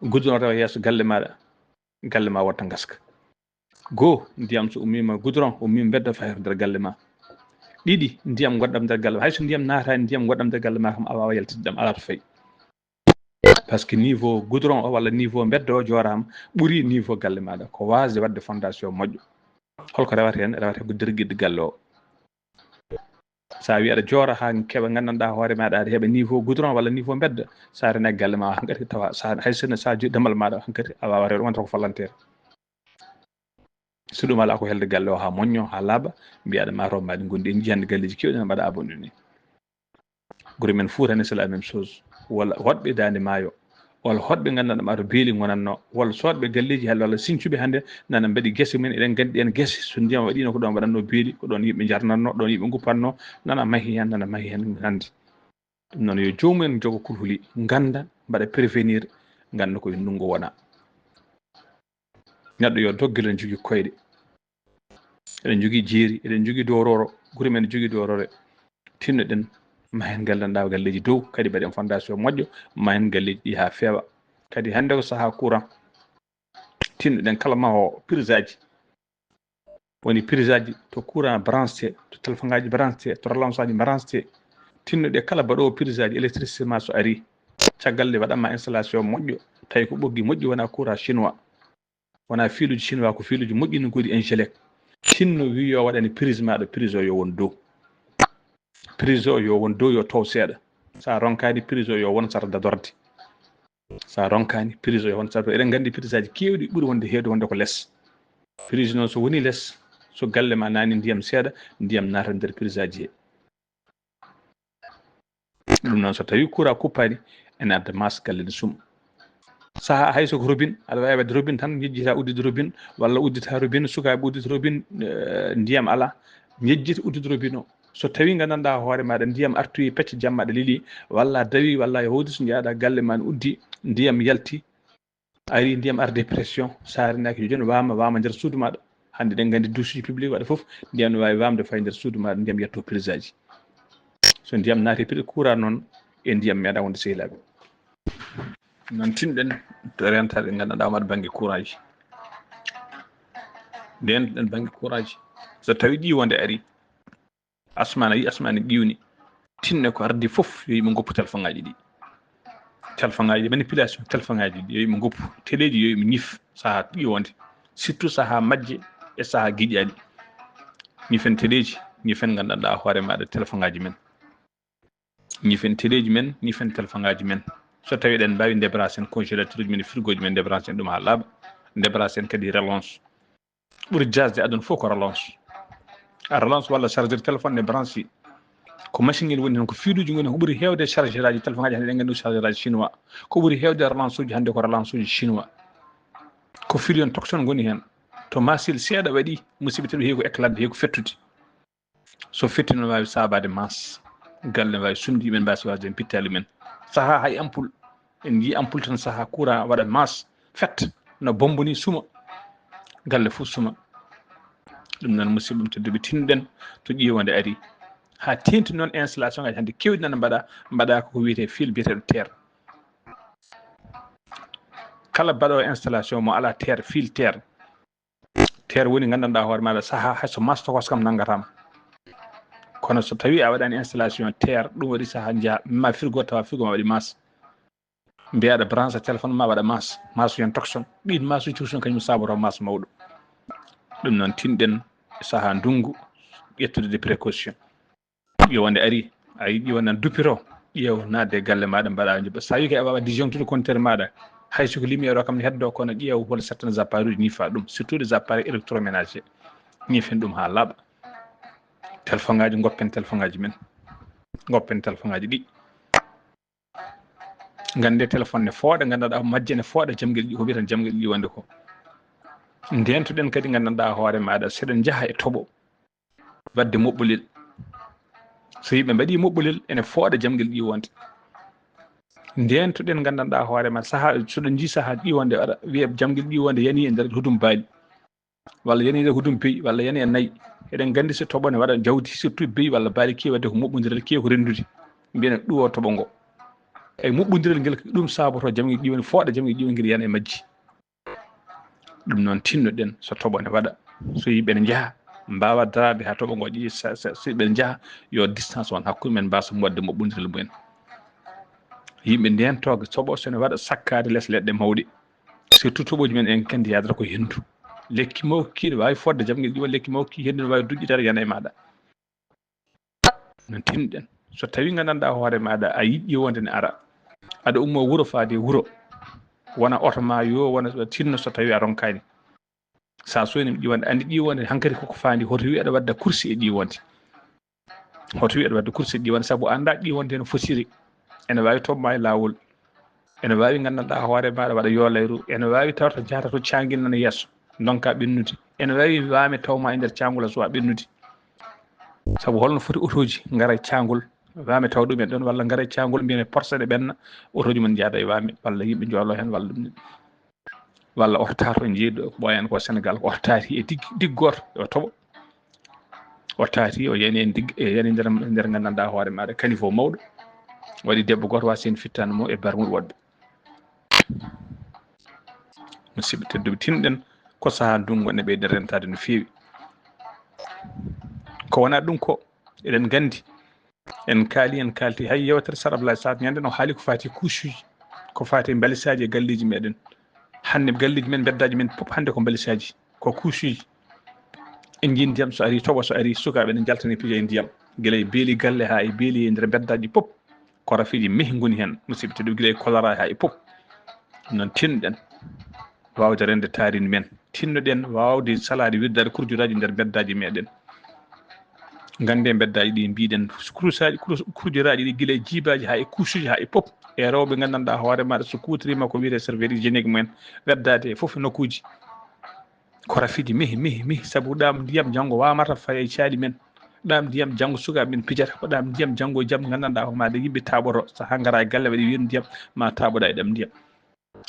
goudron rewa yeeso galle maaɗa, galle ma watta ngaska. Goo, ndiyam so ummiima goudron, ummiima mbedda, fayata nder galle ma. Ɗiɗi, ndiyam goɗɗam nder galle ma. Hay so ndiyam naataani, ndiyam goɗɗam nder galle ma kam, a waawaa yaltinde ɗam, alaa to fayi. Par ce que niveau goudron o walla niveau mbedda o jooraama, ɓuri niveau galle maaɗa. Ko waasde waɗde fondation moƴƴo. Holko rewata heen? Rewata ko dergiɗde galle o. So a wii aɗa joora haa keɓa, nganndanɗaa hoore maaɗa, aɗa heɓa niveau goudron walla niveau mbedda, so a renaaki galle ma, hankadi tawa, so a, hay sinno so a jooɗii damal maaɗa, hankadi a waawaa rewde, wonta ko volontaire. So ɗum alaa, ko helde galle o haa moƴƴo, haa laaɓa, mbiyaɗa ma to mbaɗi ngondi. En njii hannde galleeji keewɗi ene mbaɗa abandonné. Gure men Fuuta ne, c'est la même chose. Walla hoɗɓe Daande Maayo, walla hoɗɓe nganndanɗaa ma to beeli ngonatno, walla soodɓe galleeji hannde, walla siñcuɓe hannde nana mbaɗi gese mum en. Eɗen nganndi ɗeen gese, so ndiyam waɗiino, ko ɗoon waɗatno beeli, ko ɗoon yimɓe njarnatno, ɗoon yimɓe nguppatno, nana mahi heen, nana mahi heen hannde. Ɗum noon, yo joomum en jogo kulhuli, ngannda, mbaɗa prévenir, ngannda ko e ndunngu wona. Neɗɗo yo dogge, eɗen njogii koyɗe, eɗen njogii jeeri, eɗen njogii dowrooro, gure men ene njogii dowroore. Tinnoɗen, mahen ngallanɗaa galleeji dow, kadi mbaɗen fondation moƴƴo, mahen galleeji ɗi haa feewa. Kadi hannde ko sahaa courant. Tinnoɗen kala mahoowo prise aji. Woni prise aji to courant branché, to téléphone aji branché, to relance aji branché. Tinnoɗe kala mbaɗoowo prise aji électricité ma so ari, caggal nde waɗanma installation moƴƴo, tawi ko ɓoggi moƴƴi, wona courant chinois. Wona fiiluuji chinois, ko fiiluuji moƴƴi no ngoni Ingelec. Tinno wi yo waɗane prise maaɗa, prise o yo won dow. Prise o yo won dow, yo toow seeɗa. Sa ronkaani prise o yo won sara dadorde. Sa ronkaani prise o yo won sara. Eɗen nganndi prise aji keewɗi ɓuri wonde heewde wonde ko les. Prise noon so woni les, so galle ma nani ndiyam seeɗa, ndiyam naata nder prise aji he. Ɗum noon, so tawi courant kuppaani, ene adda masse, galle ne suma. Saha hay so ko robinet, aɗa waawi waɗde robinet tan, njejjita uddude robinet, walla uddita robinet, sukaaɓe uddita robinet, eh, ndiyam alaa, njejjita uddude robinet o. So tawi nganndanɗaa hoore maaɗa ndiyam artoyi pecce jamma aɗa leli, walla a dawi, walla a hawti, so njahɗaa galle ma ne uddi, ndiyam yalti, ari ndiyam arde pression, so a renaaki jooni, waama, waama nder suudu maaɗa. Hannde eɗen nganndi douche uji public waɗa fof, ndiyam ne waawi waamde faya nder suudu maaɗa, ndiyam yetto prise aji. So ndiyam naati prise courant noon, e ndiyam meeɗa wonde sehilaaɓe. Noon tinɗen to rentaade nganndanɗaa maɗa bannge courant ji. Ndeentoɗen bannge courant ji. So tawi ɗi wonde ari, asmaan a yi, asmaan ne ƴiwni. Tinno ko ardi fof, yo yimɓe ngoppu téléphone ŋaaji ɗi. Téléphone ŋaaji ɗi, manipulation téléphone ŋaaji ɗi, yo yimɓe ngoppu. Teleeji yo yimɓe ñif saha ƴiwonde. Surtout saha majje e saha giƴaaɗi. Ñifen teleeji, ñifen nganndanɗaa hoore maaɗa téléphone ŋaaji men. Ñifen teleeji men, ñifen téléphone ŋaaji men. So tawi eɗen mbaawi, ndebranchen congélateur uji men, frigo ji men, ndebranchen ɗum haa laaɓa. Ndebranchen kadi relance. Ɓuri jaasde aduna fof ko relance. A relance walla chargeur téléphone ne branche. Ko machine ngel woni heen, ko fiiluuji ngoni heen. Ko ɓuri heewde chargeur aji téléphone aji hannde, eɗen nganndi chargeur aji chinois. Ko ɓuri heewde relance uji hannde ko relance uji chinois. Ko firiyon tokson ngoni heen. To masil seeɗa waɗi, musiɓɓe tedduɓe, heewi ko éclate, heewi ko fettude. So fetti noon waawi saabaade masse. Galle ne waawi sumde, yimɓe ne mbaawi saabaade heen pittaali men. Saha hay ampoule, en njii ampoule tan, saha courant waɗa masse, fet, no bombo ni suma. Galle fof suma. Ɗum noon, musiɓɓe am tedduɓe, tinnoɗen to ƴiwonde ari. Haa teeŋti noon installation ŋaaji hannde keewɗi nana mbaɗa, mbaɗa ko wiyetee fil biyeteeɗo terre. Kala mbaɗoowo installation mo alaa terre, fil terre, terre woni nganndanɗaa hoore maaɗa saha hay so masse tokos kam nanngataama. Kono so tawi a waɗaani installation terre, ɗum waɗi saha njaha ma frigo, tawa frigo ma waɗi masse. Mbiyaɗa branche téléphone ma waɗa masse, masse yon tokson. Ɗiin masse tokson kañum saboto masse mawɗo. Ɗum noon tinɗen saha ndunngu ƴettude des précautions. Ƴiwonde ari, a yi ƴiwonde nan duppito, ƴeew naatde e galle maaɗa mbaɗa njoɓa. So a yi kay a waawaa disjonctude compteur maaɗa, hay so ko lumière o kam ne heddo, kono ƴeew hol certains appareils uji ñifa ɗum, surtout des appareils électroménagers. Ñifen ɗum haa laaɓa. Téléphone ŋaaji, ngoppen téléphone ŋaaji men. Ngoppen téléphone ŋaaji ɗi. Ngannde téléphone ne fooɗa, nganndanɗaa majje ne fooɗa jamgel ƴi-, ko wiyeten jamgel ƴiwonde ko. Ndeentoɗen kadi nganndanɗaa hoore maaɗa, seɗen njaha e toɓo waɗde moɓɓolel. So yimɓe mbaɗii moɓɓolel, ene fooɗa jamgel ƴiwonde. Ndeentoɗen nganndanɗaa hoore maaɗa, sahaa, so ɗen njii sahaa ƴiwonde waɗa, wiya jamgel ƴiwonde yanii e nder hudum baali, walla yanii e nder hudum beyi, walla yanii e nayi. Eɗen nganndi so toɓo ne waɗa jawdi, surtout beyi walla baali keewi waɗde ko moɓɓondiral, keewi ko renndude. Mbiyen ɗuwo toɓo ngo. Eyi, moɓɓondiral ngel, ɗum saboto jamgel ƴiwonde, fooɗa jamgel ƴiwonde ngel yana e majji. Ɗum noon, tinnoɗen so toɓo ne waɗa, so yimɓe ne njaha, mbaawa daraade haa toɓo ngo ƴi-, sa-, sa-, so yimɓe ne njaha, yo distance won hakkunde men, mbasa moɗde moɓɓondiral mumen. Yimɓe ndeentoo toɓo so ne waɗa sakkaade les leɗɗe mawɗe, surtout toɓooji men en kandi yaadata ko henndu. Lekki mawki ne waawi fodde jamgel ƴiwonde, lekki mawki henndu ne waawi duƴƴitaade yana e maaɗa. No tinɗen. So tawii nganndanɗaa hoore maaɗa, a yiɗi wonde ne ara. Aɗa ummoo wuro faade wuro. Wona oto ma yo, wona tinno so tawii a ronkaani. Sa soyni ƴiwonde, anndi ƴiwonde hankadi koko faandi, hoto wi aɗa wadda kursi e ƴiwonde. Hoto wi aɗa wadda kursi e ƴiwonde, sabu anndaa ƴiwonde no fotiri. Ene waawi toɓma e laawol. Ene waawi nganndanɗaa hoore maaɗa waɗa yoolayru. Ene waawi tawata njahata to caangel nana yeeso, ndonka ɓennude. Ene waawi waame tawma e nder caangol a suwaa ɓennude. Sabu holno foti otooji ngara e caangol, waame tawa ɗum en ɗon, walla ngara e caangol, mbiyen e porse ɗe ɓenna, otooji mum njaada e waame, walla yimɓe njoolo heen, walla ɗum. Walla oto tato en njeeyi ɗo, ɓooyan ko Senegal, ko oto taati e dig-, diggooto, o toɓo. O taati, o yani en dig-, e yani nder, nder nganndanɗaa hoore maaɗa, caniveau mawɗo. Waɗi debbo gooto, wa seen fittaandu mo e barmuɗe woɗɓe. Musidɓe tedduɓe, tinɗen ko sahaa ndunngu ne ɓeyda rentaade no feewi. Ko wonaa ɗum ko, eɗen nganndi, en kaali, en kaalti, hay yewtere Sar Ablaye Sarr ñande no haali ko faati couche uji, ko faati mbalisaaji e galleeji meɗen. Hannde galleeji men, mbeddaaji men fof hannde ko mbalisaaji, ko couche uji. En njii ndiyam so ari, toɓo so ari, sukaaɓe ne njaltani pija e ndiyam. Gila e beeli galle haa e beeli e nder mbeddaaji fof, ko rafiiji mehi ngoni heen, musidɓe tedduɓe, gila e choléra haa e fof. Noon tinɗen waawde rende taarindi men. Tinnoɗen waawde salaade wirdaade kurjoraaji nder mbeddaaji meɗen. Ngannde mbeddaaji ɗi mbiɗen, kurusaaji, kurus-, kurjoraaji ɗi gila e jiibaaji haa e couche uji haa e fof. E rewɓe nganndanɗaa hoore maaɗa so kuutoriima ko wiyetee serviette hygiénique mumen, weddaade e fof e nokkuuji. Ko rafiiji mehi, mehi, mehi, sabu ɗam ndiyam janngo waamata fayi e caali men. Ɗam ndiyam janngo sukaaɓe men pijata, ko ɗam ndiyam janngo e jam nganndanɗaa ko maaɗa yimɓe taaɓoto, so haa ngara e galle waɗi wiyde ndiyam, ma taaɓoɗa e ɗam ndiyam.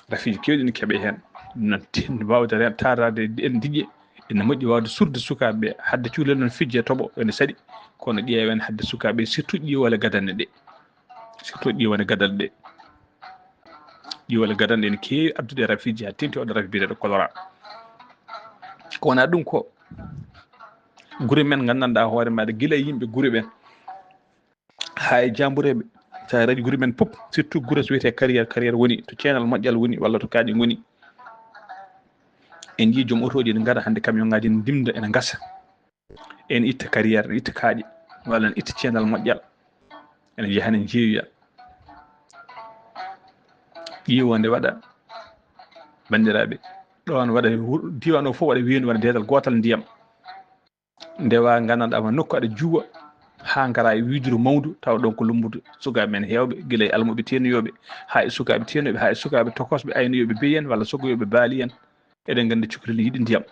Rafiiji keewɗi ne keɓe heen. Noon tin waawde ren-, taaraade en diƴƴe, ene moƴƴi waawde suurde sukaaɓe ɓe, hadde cukalel noon fijje toɓo ene saɗi, kono ƴeewen hadde sukaaɓe, surtout ƴiwale gadanɗe ɗe. Surtout ƴiwale gadanɗe ɗe. Ƴiwale gadanɗe ene keewi addude rafiiji, haa teeŋti oɗo rafi biyeteeɗo choléra. Ko wonaa ɗum ko gure men nganndanɗaa hoore maaɗa, gila e yimɓe gure ɓen haa e jaambureeɓe. So a rewii gure men fof, surtout gure so wiyetee Carrière, Carrière woni, to Ceenal Moƴƴal woni, walla to Kaaƴe ngoni. En njii joom otooji ene ngara hannde, camion ŋaaji ene ndimda, ene ngasa. En itta Carrière, en itta Kaaƴe, walla en itta Ceenal Moƴƴal. Ene njaha, ene njeeyoya. Ƴiwonde waɗa, banndiraaɓe, ɗoon waɗa wur-, diiwaan o fof waɗa weendu, waɗa deedal gootal ndiyam. Ndewa nganndanɗaa ma nokku aɗa juuwa haa ngara e wiiduru mawndu, tawa ɗon ko lumbudu sukaaɓe men heewɓe, gila e almuɓe teenuyooɓe, haa e sukaaɓe teenuyooɓe, haa e sukaaɓe tokosɓe, aynuyooɓe beyi en walla soggoyooɓe baali en. Eɗen nganndi cukalel ne yiɗi ndiyam.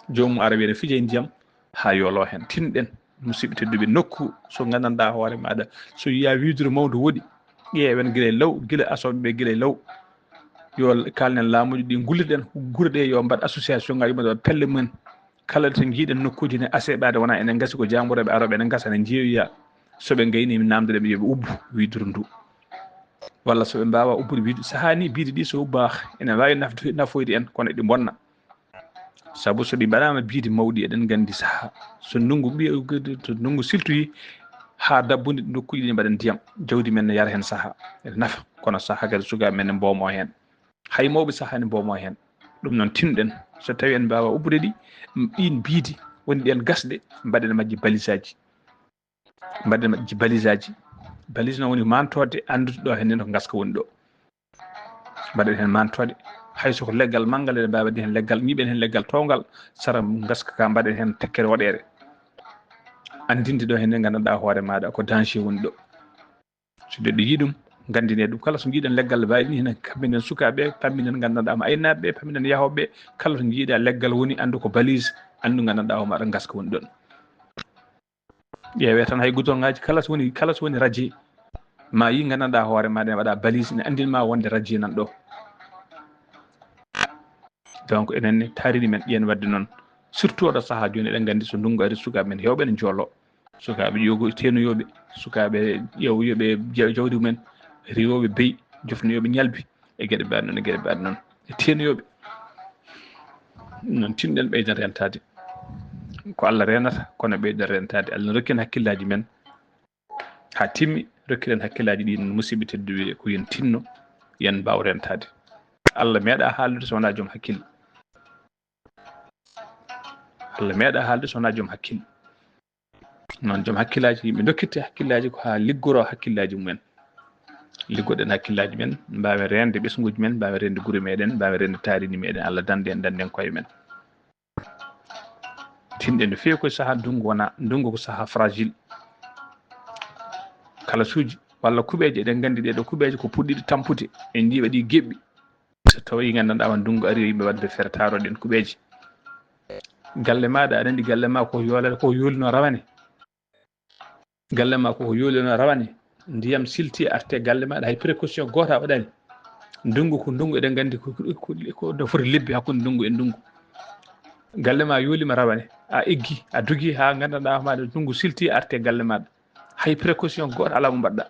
Joomum ara wiya ene fija e ndiyam haa yoolo heen. Tinɗen, musidɓe tedduɓe, nokku so nganndanɗaa hoore maaɗa, so yiya wiiduru mawndu woɗi, ƴeewen gila e law, gila asooɓe ɓe gila e law. Yo kaalnen laamuuji ɗi ngullirɗen gure ɗe, yo mbaɗ association ŋaaji mumen, waɗ pelle mumen. Kala to njiiɗen nokkuuji ne aseeɓaade, wona ene ngasi, ko jaambureeɓe arooɓe ene ngasa, ene njeeyoya. So ɓe ngayni, mi naamndoɗen ɓe yo ɓe ubbu wiiduru ndu. Walla so ɓe mbaawaa ubbude wiidu, sahaa ni biidi ɗi so ubbaa, ene waawi nafdu-, nafoyde en, kono eɗi mbonna. Sabu so ɗi mbaɗaama biidi mawɗi, eɗen nganndi sahaa so ndunngu ɓi-, to ndunngu siltoyi haa dabbude, nokkuuji ɗi mbaɗa ndiyam, jawdi men ne yara heen sahaa, ene nafa, kono sahaa kadi sukaaɓe men ne mboomoo heen. Hay mawɓe sahaa ne mboomoo heen. Ɗum noon, tinɗen, so tawii en mbaawaa ubbude ɗi, ɗiin biidi woni ɗeen gasɗe, mbaɗen majji balisaaji. Mbaɗen majji balisaaji. Balise noon woni maantorde, anndude ɗo heen ko ngaska woni ɗo. Mbaɗen heen maantorde. Hay so ko leggal manngal, eɗen mbaawi waɗde heen leggal, ñiiɓen heen leggal towngal, sara ngaska ka, mbaɗen heen tekkere woɗeere. Anndinde ɗo heen, nganndanɗaa hoore maaɗa ko danger woni ɗo. Ɓe ɗo yiɗum, nganndinee ɗum. Kala so njiiɗen leggal baaɗi ni, hena pamminen sukaaɓe, pamminen nganndanɗaa ma aynaaɓe, pamminen yahooɓe. Kala so njiiɗaa leggal woni, anndu ko balise, anndu nganndanɗaa o maɗa ngaska woni ɗon. Ƴeewee tan hay gudorŋaaji, kala so woni, kala so woni radier, ma yi nganndanɗaa hoore ma ɗen waɗa balise, ne anndin ma wonde radier nan ɗo. Donc, enen ne, taariindi men ƴeen waɗde noon. Surtout oɗo sahaa jooni, eɗen nganndi so ndunngu ari, sukaaɓe men heewɓe ne njoolo. Sukaaɓe ƴoogo teenuyooɓe, sukaaɓe ƴeewoyooɓe ja-, jawdi mumen, riiwooɓe beyi, jofnoyooɓe ñalbi, e geɗe mbaɗe noon, e geɗe mbaɗe noon. E teenuyooɓe. Noon tinɗen ɓeyden rentaade. Ko Allah reenata, kono ɓeyden rentaade. Allah rokki en hakkillaaji men. Haa timmi, rokkiren hakkillaaji ɗin, musidɓe tedduɓe, ko yen tinno, yen mbaaw rentaade. Allah meeɗaa haaldude so wonaa joom hakkille. Allah meeɗaa haaldude so wonaa joom hakkille. Noon joom hakkillaaji, yimɓe dokkitte hakkillaaji ko haa liggoroo hakkillaaji mumen. Liggoɗen hakkillaaji men, mbaawen reende ɓesnguuji men, mbaawen reende gure meɗen, mbaawen reende taariindi meɗen. Allah dande en, dande en koye men. Tinɗen no feewi koye sahaa ndunngu wona, ndunngu ko sahaa fragile. Kala suuji walla kuɓeeje, eɗen nganndi ɗee ɗoo kuɓeeje ko puɗɗiiɗe tampude, en njii waɗi geɓɓi. So tawii nganndanɗaa won ndunngu ari, yo yimɓe waɗde feere taaroo ɗeen kuɓeeje. Galle maaɗa, aɗa anndi galle ma ko yoolata, ko yoolino rawane. Galle ma ko yoolino rawane. Ndiyam silti arte galle maaɗa, hay précaution gooto a waɗaani. Ndunngu ko ndunngu, eɗen nganndi ko, ko, ko, ko no foti lebbi hakkunde ndunngu e ndunngu. Galle ma yoolima rawane, a eggi, a dogi haa nganndanɗaa hoore maaɗa ndunngu silti arte galle maaɗa. Hay précaution gooto alaa mo mbaɗɗaa.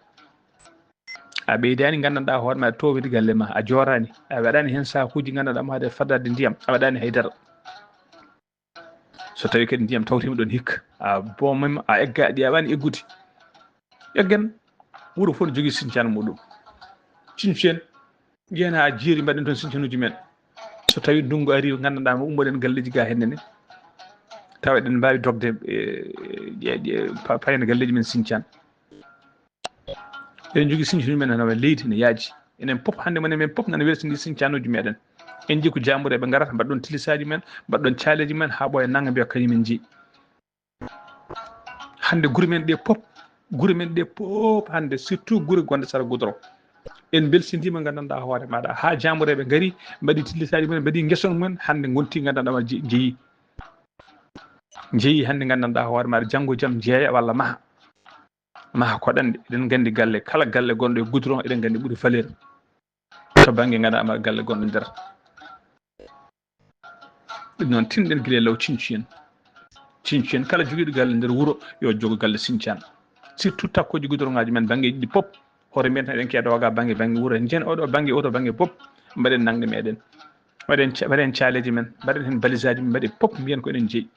A ɓeydaani nganndanɗaa hoore maaɗa toowde galle ma, a jooraani, a waɗaani heen saakuuji nganndanɗaa ma haade faddaade ndiyam, a waɗaani hay dara. So tawii kadi ndiyam tawtiima ɗoon hikka, a boomima, a egga, a ƴeewaani eggude. Eggen, wuro fof ne jogii sincaan muɗum. Cincen, ƴeen haa jeeri mbaɗen toon sincanuuji men. So tawii ndunngu arii, nganndanɗaa ma ummoɗen galleeji ga henne ne, tawa eɗen mbaawi dogde, e, e, e, pa-, payne galleeji men sincaan. Eɗen njogii sincaanuuji men, hano leydi ne yaaji. Enen pop hannde, mone men pop nana weltini sincaanuuji meɗen. En njii ko jaambureeɓe ngarata, mbaɗɗon tilisaaji men, mbaɗɗon caaleeji men, haa ɓooya nannga mbiya kañum en njii. Hannde gure men ɗe pop, gure men ɗe pop hannde, surtout gure gonɗe sara goudron. En mbelsindiima, nganndanɗaa hoore maaɗa. Haa jaambureeɓe ngari, mbaɗi tilisaaji mumen, mbaɗi ngeson mumen, hannde ngonti, nganndanɗaa ma je-, jeyi. Jeyi hannde, nganndanɗaa hoore maaɗa, janngo e jam jeeya walla maha. Maha koɗanɗe, eɗen nganndi galle, kala galle gonɗo e goudron, eɗen nganndi ɓuri valeur. To bannge nganndanɗaa ma galle gonɗo nder. Ɗum noon, tinɗen gila e law cinci en. Cinci en, kala jogiiɗo galle nder wuro, yo jogo galle sincaan. Surtout takkooji goudron ŋaaji men banngeeji ɗi pop. Hoore men tan eɗen keedo waga bannge, bannge wuro en. Jeen oɗo bannge, oɗo bannge pop. Mbaɗen nangɗe meɗen. Mbaɗen ca-, mbaɗen caaleeji men, mbaɗen heen balisaaji men, mbaɗen pop, mbiyen ko enen jeyi.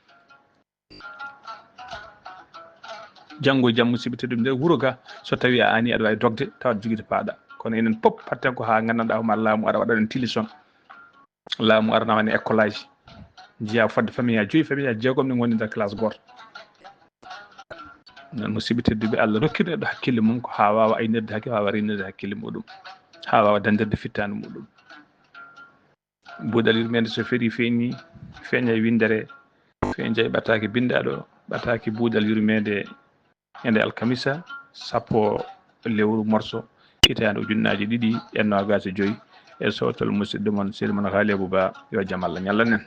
Janngo e jam, musidɓe tedduɓe, nder wuro ga, so tawii a aanii, aɗa waawi dogde, tawa aɗa jogii to paaɗa. Kono enen pop, hatten ko haa nganndanɗaa hoore maaɗa laamu ara waɗa ɗen tilison. Laamu ara nawa en e école aji. Njiya fodde famille aji joyi, famille aji jeegom ne ngoni nder classe gooto. Noon, musidɓe tedduɓe, Allah rokki neɗɗo hakkille mum ko haa waawa aynirde hakkille, haa waawa reynirde hakkille muɗum, haa waawa dandirde fittaandu muɗum. Buuɗal yurmeende so ferii feeñi, feeña e winndere, feeña e ɓataake binndaaɗo, ɓataake buuɗal yurmeende ñande alkamisa, sappo lewru morso, hitaande ujunnaaji ɗiɗi e noogaas e joy, e sowtal musidɗo mon, sehil mon Haali Abou Ba, yo jam Allah ñallan en.